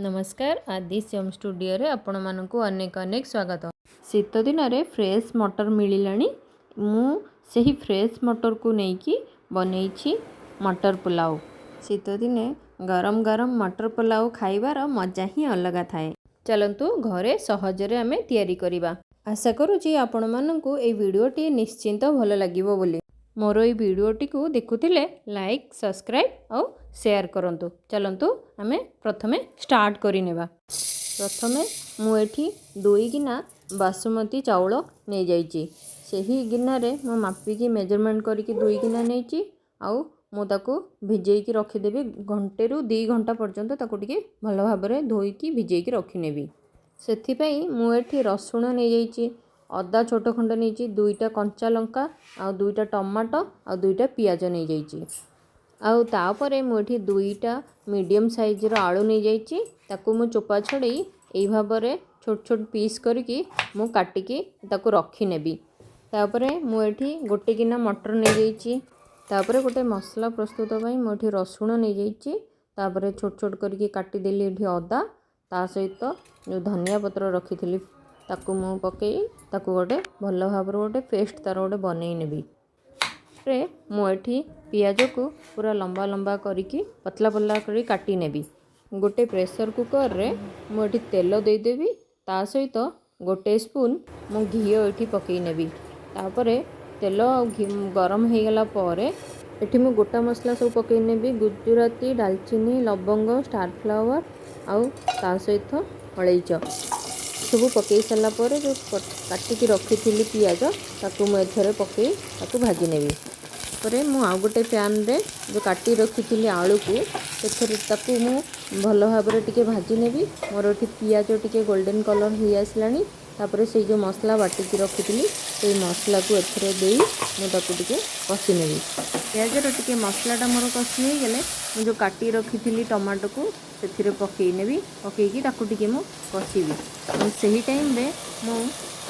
ନମସ୍କାର, ଆଦି ଶ୍ୟାମ ଷ୍ଟୁଡ଼ିଓରେ ଆପଣମାନଙ୍କୁ ଅନେକ ଅନେକ ସ୍ୱାଗତ। ଶୀତ ଦିନରେ ଫ୍ରେଶ୍ ମଟର ମିଳିଲାଣି। ମୁଁ ସେହି ଫ୍ରେଶ୍ ମଟରକୁ ନେଇକି ବନେଇଛି ମଟର ପୁଲାଉ। ଶୀତ ଦିନେ ଗରମ ଗରମ ମଟର ପୁଲାଉ ଖାଇବାର ମଜା ହିଁ ଅଲଗା ଥାଏ। ଚାଲନ୍ତୁ, ଘରେ ସହଜରେ ଆମେ ତିଆରି କରିବା। ଆଶା କରୁଛି ଆପଣମାନଙ୍କୁ ଏଇ ଭିଡ଼ିଓଟି ନିଶ୍ଚିନ୍ତ ଭଲ ଲାଗିବ ବୋଲି। ମୋର ଏଇ ଭିଡ଼ିଓଟିକୁ ଦେଖୁଥିଲେ ଲାଇକ୍, ସବସ୍କ୍ରାଇବ୍ ଆଉ ସେୟାର କରନ୍ତୁ। ଚାଲନ୍ତୁ, ଆମେ ପ୍ରଥମେ ଷ୍ଟାର୍ଟ କରିନେବା। ପ୍ରଥମେ ମୁଁ ଏଠି 2 ଗିନା ବାସୁମତୀ ଚାଉଳ ନେଇଯାଇଛି। ସେହି ଗିନାରେ ମୁଁ ମାପିକି, ମେଜରମେଣ୍ଟ କରିକି 2 ଗିନା ନେଇଛି। ଆଉ ମୁଁ ତାକୁ ଭିଜେଇକି ରଖିଦେବି ଘଣ୍ଟେରୁ 2 ଘଣ୍ଟା ପର୍ଯ୍ୟନ୍ତ। ତାକୁ ଟିକେ ଭଲ ଭାବରେ ଧୋଇକି ଭିଜେଇକି ରଖିନେବି। ସେଥିପାଇଁ ମୁଁ ଏଠି ରସୁଣ ନେଇଯାଇଛି, ଅଦା ଛୋଟ ଖଣ୍ଡ ନେଇଛି, ଦୁଇଟା କଞ୍ଚା ଲଙ୍କା ଆଉ ଦୁଇଟା ଟମାଟୋ ଆଉ ଦୁଇଟା ପିଆଜ ନେଇଯାଇଛି। ଆଉ ତାପରେ ମୁଁ ଏଠି ଦୁଇଟା ମିଡ଼ିୟମ୍ ସାଇଜ୍ର ଆଳୁ ନେଇଯାଇଛି। ତାକୁ ମୁଁ ଚୋପା ଛଡ଼େଇ ଏଇ ଭାବରେ ଛୋଟ ଛୋଟ ପିସ୍ କରିକି ମୁଁ କାଟିକି ତାକୁ ରଖିନେବି। ତାପରେ ମୁଁ ଏଠି ଗୋଟେ ଗିନା ମଟର ନେଇଯାଇଛି। ତାପରେ ଗୋଟେ ମସଲା ପ୍ରସ୍ତୁତ ପାଇଁ ମୁଁ ଏଠି ରସୁଣ ନେଇଯାଇଛି। ତାପରେ ଛୋଟ ଛୋଟ କରିକି କାଟିଦେଲି ଏଠି ଅଦା, ତା ସହିତ ଯେଉଁ ଧନିଆ ପତ୍ର ରଖିଥିଲି, ତାକୁ ମୁଁ ପକାଇ ତାକୁ ଗୋଟେ ଭଲ ଭାବରେ ଗୋଟେ ପେଷ୍ଟ ତା'ର ଗୋଟେ ବନେଇ ନେବି। ତାପରେ ମୁଁ ଏଠି ପିଆଜକୁ ପୁରା ଲମ୍ବା ଲମ୍ବା କରିକି, ପତଲା ପତଲା କରି କାଟି ନେବି। ଗୋଟେ ପ୍ରେସର୍ କୁକର୍ରେ ମୁଁ ଏଠି ତେଲ ଦେଇଦେବି। ତା ସହିତ ଗୋଟେ ସ୍ପୁନ୍ ମୁଁ ଘିଅ ଏଠି ପକାଇ ନେବି। ତାପରେ ତେଲ ଆଉ ଗରମ ହେଇଗଲା ପରେ ଏଠି ମୁଁ ଗୋଟା ମସଲା ସବୁ ପକାଇ ନେବି: ଗୁଜୁରାତି, ଡାଲଚିନି, ଲବଙ୍ଗ, ଷ୍ଟାର୍ ଫ୍ଲାୱାର୍ ଆଉ ତା ସହିତ ଅଳେଇଚ। ସବୁ ପକାଇ ସାରିଲା ପରେ ଯେଉଁ କାଟିକି ରଖିଥିଲି ପିଆଜ, ତାକୁ ମୁଁ ଏଥିରେ ପକାଇ ତାକୁ ଭାଜି ନେବି। ପରେ ମୁଁ ଆଉ ଗୋଟେ ପ୍ୟାନ୍ରେ ଯେଉଁ କାଟି ରଖିଥିଲି ଆଳୁକୁ, ସେଥିରେ ତାକୁ ମୁଁ ଭଲ ଭାବରେ ଟିକେ ଭାଜି ନେବି। ମୋର ଏଠି ପିଆଜ ଟିକେ ଗୋଲ୍ଡେନ୍ କଲର୍ ହେଇ ଆସିଲାଣି। ତାପରେ ସେଇ ଯେଉଁ ମସଲା ବାଟିକି ରଖିଥିଲି, ସେଇ ମସଲାକୁ ଏଥିରେ ଦେଇ ମୁଁ ତାକୁ ଟିକେ କଷି ନେବି। ପିଆଜର ଟିକେ ମସଲାଟା ମୋର କଷି ହେଇଗଲେ ମୁଁ ଯେଉଁ କାଟି ରଖିଥିଲି ଟମାଟୋକୁ ସେଥିରେ ପକାଇ ନେବି। ପକାଇକି ତାକୁ ଟିକେ ମୁଁ କଷିବି। ଆଉ ସେହି ଟାଇମ୍ରେ ମୁଁ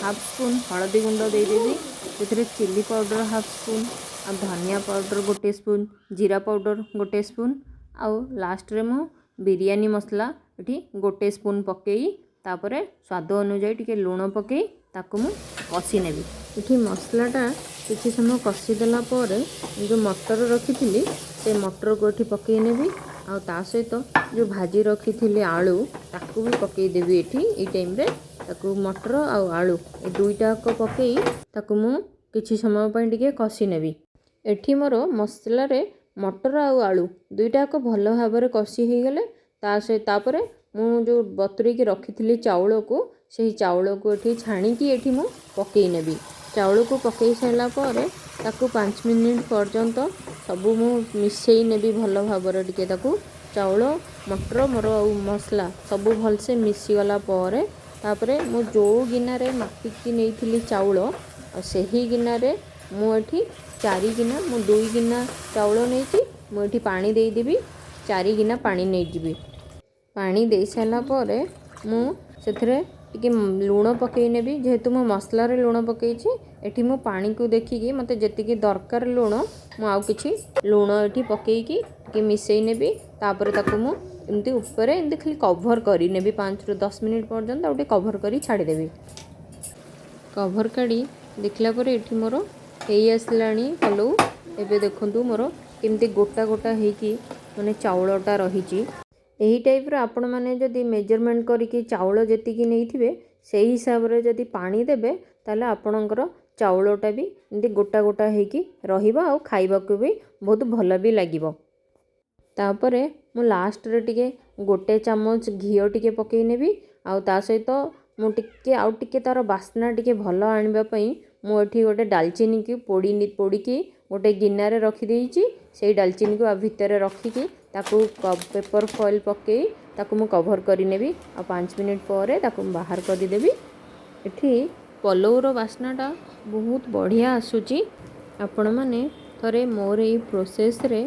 ହାଫ୍ ସ୍ପୁନ୍ ହଳଦୀ ଗୁଣ୍ଡ ଦେଇଦେବି, ସେଥିରେ ଚିଲି ପାଉଡ଼ର ହାଫ୍ ସ୍ପୁନ୍ ଆଉ ଧନିଆ ପାଉଡ଼ର ଗୋଟେ ସ୍ପୁନ୍, ଜିରା ପାଉଡ଼ର ଗୋଟେ ସ୍ପୁନ୍ ଆଉ ଲାଷ୍ଟରେ ମୁଁ ବିରିୟାନୀ ମସଲା ଏଠି ଗୋଟେ ସ୍ପୁନ୍ ପକାଇ, ତାପରେ ସ୍ୱାଦ ଅନୁଯାୟୀ ଟିକେ ଲୁଣ ପକାଇ ତାକୁ ମୁଁ କଷି ନେବି। ଏଠି ମସଲାଟା କିଛି ସମୟ କଷିଦେଲା ପରେ ଯେଉଁ ମଟର ରଖିଥିଲି, ସେ ମଟରକୁ ଏଠି ପକାଇ ନେବି। ଆଉ ତା ସହିତ ଯେଉଁ ଭାଜି ରଖିଥିଲି ଆଳୁ, ତାକୁ ବି ପକାଇଦେବି ଏଠି ଏଇ ଟାଇମ୍ରେ। ତାକୁ ମଟର ଆଉ ଆଳୁ ଏ ଦୁଇଟାକ ପକାଇ ତାକୁ ମୁଁ କିଛି ସମୟ ପାଇଁ ଟିକେ କଷି ନେବି। ଏଠି ମୋର ମସଲାରେ ମଟର ଆଉ ଆଳୁ ଦୁଇଟାକ ଭଲ ଭାବରେ କଷି ହେଇଗଲେ ତା ସହିତ ତାପରେ ମୁଁ ଯେଉଁ ବତୁରେଇକି ରଖିଥିଲି ଚାଉଳକୁ, ସେହି ଚାଉଳକୁ ଏଠି ଛାଣିକି ଏଠି ମୁଁ ପକାଇ ନେବି। ଚାଉଳକୁ ପକାଇ ସାରିଲା ପରେ ତାକୁ 5 ମିନିଟ୍ ପର୍ଯ୍ୟନ୍ତ ସବୁ ମୁଁ ମିଶାଇ ନେବି ଭଲ ଭାବରେ ଟିକେ ତାକୁ। ଚାଉଳ, ମଟର ମୋର ଆଉ ମସଲା ସବୁ ଭଲସେ ମିଶିଗଲା ପରେ ତାପରେ ମୁଁ ଯେଉଁ ଗିନାରେ ମାପିକି ନେଇଥିଲି ଚାଉଳ, ଆଉ ସେହି ଗିନାରେ ମୁଁ ଏଠି 4 ଗିନା, ମୁଁ 2 ଗିନା ଚାଉଳ ନେଇଛି, ମୁଁ ଏଠି ପାଣି ଦେଇଦେବି। 4 ଗିନା ପାଣି ନେଇଯିବି। ପାଣି ଦେଇସାରିଲା ପରେ ମୁଁ ସେଥିରେ ଟିକେ ଲୁଣ ପକାଇ ନେବି। ଯେହେତୁ ମୁଁ ମସଲାରେ ଲୁଣ ପକାଇଛି, ଏଠି ମୁଁ ପାଣିକୁ ଦେଖିକି ମୋତେ ଯେତିକି ଦରକାର ଲୁଣ, ମୁଁ ଆଉ କିଛି ଲୁଣ ଏଠି ପକାଇକି ଟିକେ ମିଶାଇ ନେବି। ତାପରେ ତାକୁ ମୁଁ ଏମିତି ଉପରେ ଏମିତି ଖାଲି କଭର୍ କରିନେବି। 5ରୁ 10 ମିନିଟ୍ ପର୍ଯ୍ୟନ୍ତ ଆଉ ଟିକେ କଭର୍ କରି ଛାଡ଼ିଦେବି। କଭର୍ କାଢ଼ି ଦେଖିଲା ପରେ ଏଠି ମୋର ହେଇ ଆସିଲାଣି ପଲଉ। ଏବେ ଦେଖନ୍ତୁ, ମୋର କେମିତି ଗୋଟା ଗୋଟା ହେଇକି ମାନେ ଚାଉଳଟା ରହିଛି। ଏହି ଟାଇପ୍ର ଆପଣମାନେ ଯଦି ମେଜରମେଣ୍ଟ କରିକି ଚାଉଳ ଯେତିକି ନେଇଥିବେ, ସେଇ ହିସାବରେ ଯଦି ପାଣି ଦେବେ, ତାହେଲେ ଆପଣଙ୍କର ଚାଉଳଟା ବି ଏମିତି ଗୋଟା ଗୋଟା ହେଇକି ରହିବ ଆଉ ଖାଇବାକୁ ବି ବହୁତ ଭଲ ବି ଲାଗିବ। ତାପରେ ମୁଁ ଲାଷ୍ଟରେ ଟିକେ ଗୋଟେ ଚାମଚ ଘିଅ ଟିକେ ପକାଇ ନେବି। ଆଉ ତା ସହିତ ମୁଁ ଟିକେ ଆଉ ଟିକେ ତା'ର ବାସ୍ନା ଟିକେ ଭଲ ଆଣିବା ପାଇଁ ମୁଁ ଏଠି ଗୋଟେ ଡାଲଚିନିକି ପୋଡ଼ିକି ଗୋଟେ ଗିନାରେ ରଖିଦେଇଛି। ସେଇ ଡାଲଚିନିକୁ ଆ ଭିତରେ ରଖିକି ତାକୁ ପେପର୍ ଫଏଲ୍ ପକାଇ ତାକୁ ମୁଁ କଭର୍ କରିନେବି। ଆଉ 5 ମିନିଟ୍ ପରେ ତାକୁ ମୁଁ ବାହାର କରିଦେବି। ଏଠି ପଲଉର ବାସ୍ନାଟା ବହୁତ ବଢ଼ିଆ ଆସୁଛି। ଆପଣମାନେ ଥରେ ମୋର ଏଇ ପ୍ରୋସେସ୍ରେ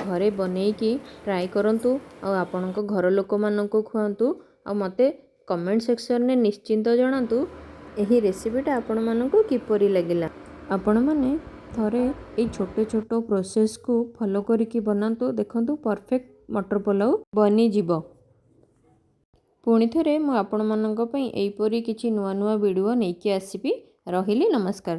ଘରେ ବନେଇକି ଟ୍ରାଏ କରନ୍ତୁ ଆଉ ଆପଣଙ୍କ ଘର ଲୋକମାନଙ୍କୁ ଖୁଆନ୍ତୁ। ଆଉ ମୋତେ କମେଣ୍ଟ ସେକ୍ସନରେ ନିଶ୍ଚିନ୍ତ ଜଣାନ୍ତୁ ଏହି ରେସିପିଟା ଆପଣମାନଙ୍କୁ କିପରି ଲାଗିଲା। ଆପଣମାନେ ଥରେ ଏଇ ଛୋଟ ଛୋଟ ପ୍ରୋସେସ୍କୁ ଫଲୋ କରିକି ବନାନ୍ତୁ, ଦେଖନ୍ତୁ ପରଫେକ୍ଟ ମଟର ପଲାଉ ବନିଯିବ। ପୁଣି ଥରେ ମୁଁ ଆପଣମାନଙ୍କ ପାଇଁ ଏହିପରି କିଛି ନୂଆ ନୂଆ ଭିଡ଼ିଓ ନେଇକି ଆସିବି। ରହିଲି, ନମସ୍କାର।